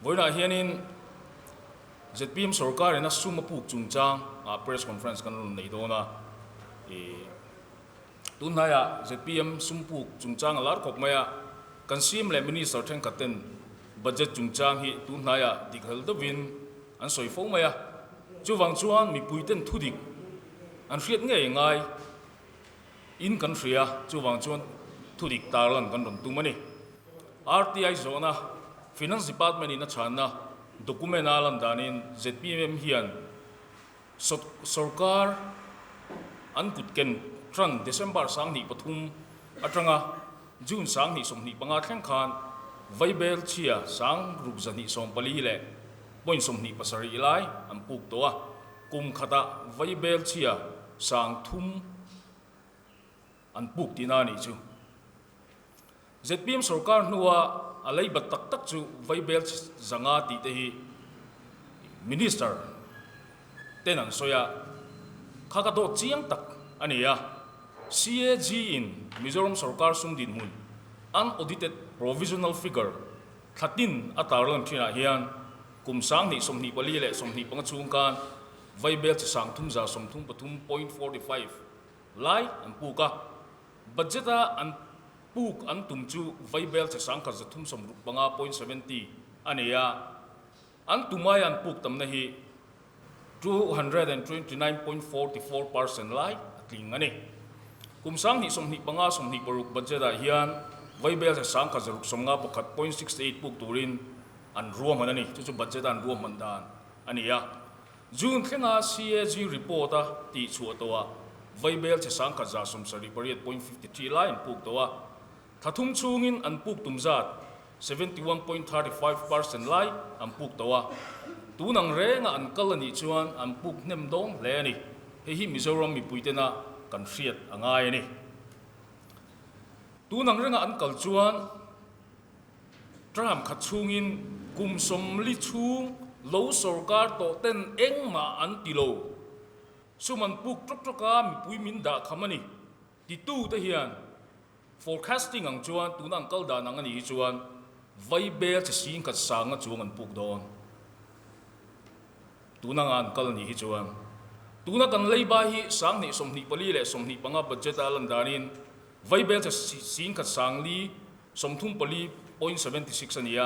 Vawiinah hianin zpm sorkar ina sum a puk chungchang ah press conference kan rawn nei dawn a. Ih tunhnaiah zpm sum puk chungchang a lar khawp mai a, kan CM leh Minister thenkhat ten budget chungchang hi tunhnaiah dik hel deuhin an sawi fo mai a. Chuvang chuan mipui ten thudik an hriat ngei ngai. In kan hria, chuvang chuan thudik tarlan kan rawn tum a ni. RTI zawhna, Finance Department in a chhanna document a lan danin zpm hian sawrkar an kut ken tan December 2003 atanga June 2025 thleng khan Vaibel chhia 6214 leh point 27 lai an puk tawh a. Kum khatah Vaibel chhia 3000 an puk tihna a nih chu. Zpm sorkar hnua a lei bat tak tak chu Vaibel 500 tih te hi Minister ten an sawi a, kha ka dawt chiang tak a ni a. CAG in Mizoram sorkar sum dinhmun unaudited provisional figure thla tin a tarlan thinah hian Kum 2024 leh 25 chhung khan Vaibel chi 3333.45 lai an puk a, budget a an puk an tum chu Vaibel chi 1365.70 a ni a, an tum aia an puk tamna hi 229.44% lai a tling a ni. Kum 2025 26 budget ah hian Vaibel chi 1651.68 puk turin an ruahman a ni. Chu chu budget a an ruahman dan a ni a. June thlenga CAG report a tih chhuah tawh ah Vaibel che 1178.53 lai an puk tawh a. Thla thum chhungin an puk tum zat 71.35% lai an puk tawh a. Tun ang renga an kal a nih chuan an puk hnem dawn hle a ni. Hei hi Mizoram mipui tena kan hriat a ngai a ni. Tun ang renga an kal chuan Term khat chhungin kum 40 chhung lo sorkar tawh ten engmah an ti lo. Sum an puk tawk tawk a, mipui min dah kham a ni. Titu te hian forecasting ang chuan tuna an kal dan ang a nih hi chuan Vaibel chi singkhat sanga chuang an puk dawn. Tuna nga an kal a nih hi chuan tuna kan leiba hi 2024 leh 25 budget a lan danin Vaibel chi singkhat 4 34.76 a ni a,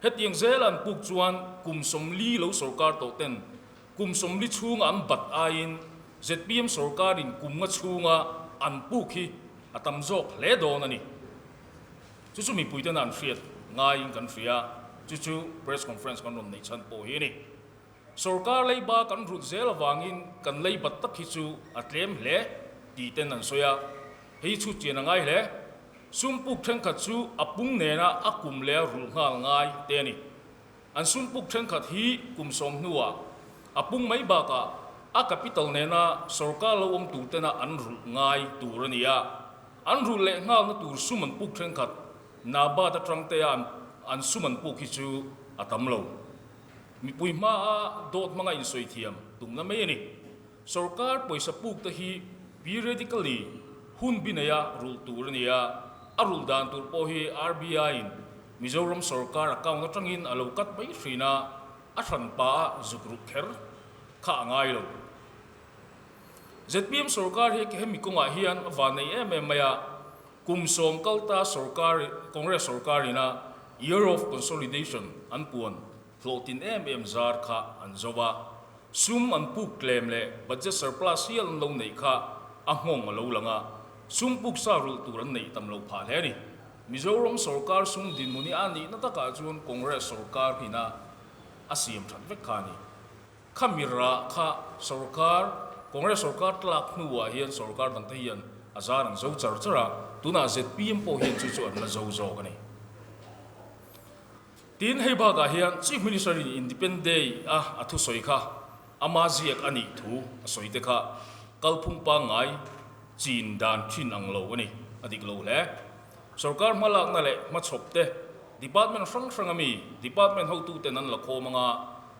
hetiang zela an puk chuan kum 40 lo sorkar tawh ten kum 40 chhunga an bat aiin zpm sorkarin kum nga chhunga an puk hi a tam zawk hle dawn a ni. Chu chu mipuitena an hriat ngaiin kan hria, chu chu press conference kan rawn neih chhan pawh hi a ni. Sorkar leiba kan rut zel avangin kan leibat tak hi chu a tlem hle tih ten an sawi a, hei chhut chian a ngai hle. Sum puk thenkhat chu a pung nena a kum leh a rulh nghal ngai te a ni. An sum puk thenkhat hi kum 10 hnuah a pung mai bakah a capital nena sorkar lo awm tur tena an rulh ngai tur a ni a. An rulh leh nghalna tur sum an puk thenkhat NABARD atang te a an sum an puk hi chu a tam lo. Mipui hmaa dawt hmanga insawi thiam tumna mai a ni. Sorkar pawisa puk te hi periodically hun bi neia rulh tur a ni a, a rulh dan tur pawh hi RBI in Mizoram sorkar account atangin a lo cut mai hrin a, a hran pa a zuk ruk kher kha a ngai lo. Zpm sorkar hi hemi kawngah hian a van nei em em mai a, kum 10 kal ta sorkar Congress sorkar ina Year of Consolidation an puan hlawhtin em em zar kha an zo a, sum an puk tlem leh budget surplus hial an lo neih kha a nghawng a lo lang a, sum puk sa rulh tur an neih tam loh phah hle a ni. Mizoram sorkar sum dinhmun hi a nihna takah chuan Congress sorkar hina a siam that vek kha a ni. Kha mirah kha sorkar, Congress sorkar tlak hnuah hian sorkar dangte hian a zar an zo char char a, tunah zpm pawh hian chu chu an la zo zawk a ni. Tin, hei bakah hian Chief Minister in Independence Day a a thusawi kha ama ziak a nih thu a sawi te kha kalphung pangngai chin dan thin ang lo a ni, a dik lo hle. Sorkar hmalakna leh hmachhawp te department hrang hrang ami department hotuten an la khawm anga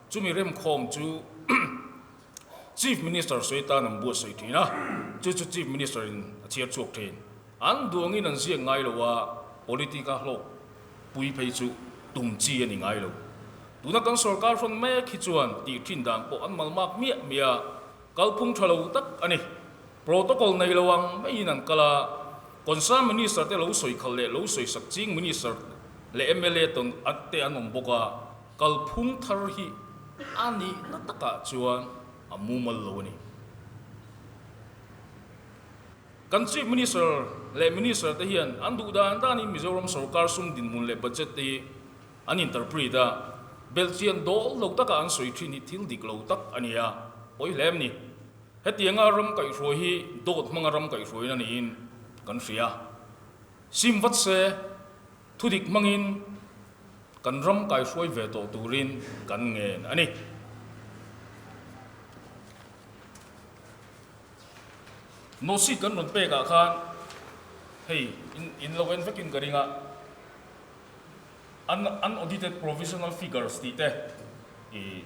chumi remkhawm chu Chief Minister sawi tan an buatsawi thin a, chu chu Chief Minister in a chhiar chhuak thin. An duangin an ziak ngai lo a, politic a hlawk pui phei chu tum chi a ni ngai lo. Tuna kan sorkar hrawn mek hi chuan tih thin dan pawh an malmak miah miah a, kalphung tha lo tak a ni. Protocol nei lo ang maiin an kal a, concern minister te lo sawi khalh leh lo sawi sak ching minister leh mla tawn te an awm bawk a, kalphung thar hi a nihna takah chuan a mumal lo a ni. Kan Chief Minister leh Minister te hian an duh dan danin Mizoram sorkar sum dinhmun leh budget te hi an interpret a, belhchian dawl lo taka an sawi thin hi thil dik lo tak a ni a, pawi hle em ni? Hetianga ram kaihhruai hi dawt hmanga ram kaihhruaina niin kan hria. Sim vat se, thudik hmangin kan ram kaihhruai ve tawh turin kan ngen a ni. Note kan rawn pek ah khan hei in lo en vekin ka ring a, unaudited provisional figures tih te ih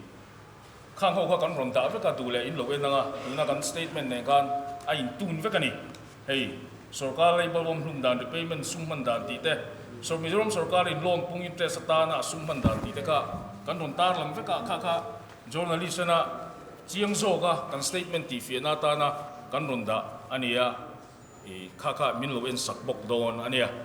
khang ho kha kan rawn dah vek a duh leh in lo en ang a, tuna kan statement nen khan a in tun vek a ni. Hei sorkar labour awm hlum dan repayment sum hman dan tih te, Mizoram sorkar in loan pung interest atana a sum hman dan tih te kha kan rawn tarlang vek a, kha kha Journalist ena chiang zawka kan statement tihfiahna atana kan rawn dah a ni a, i kha kha min lo en sak bawk dawn a nia.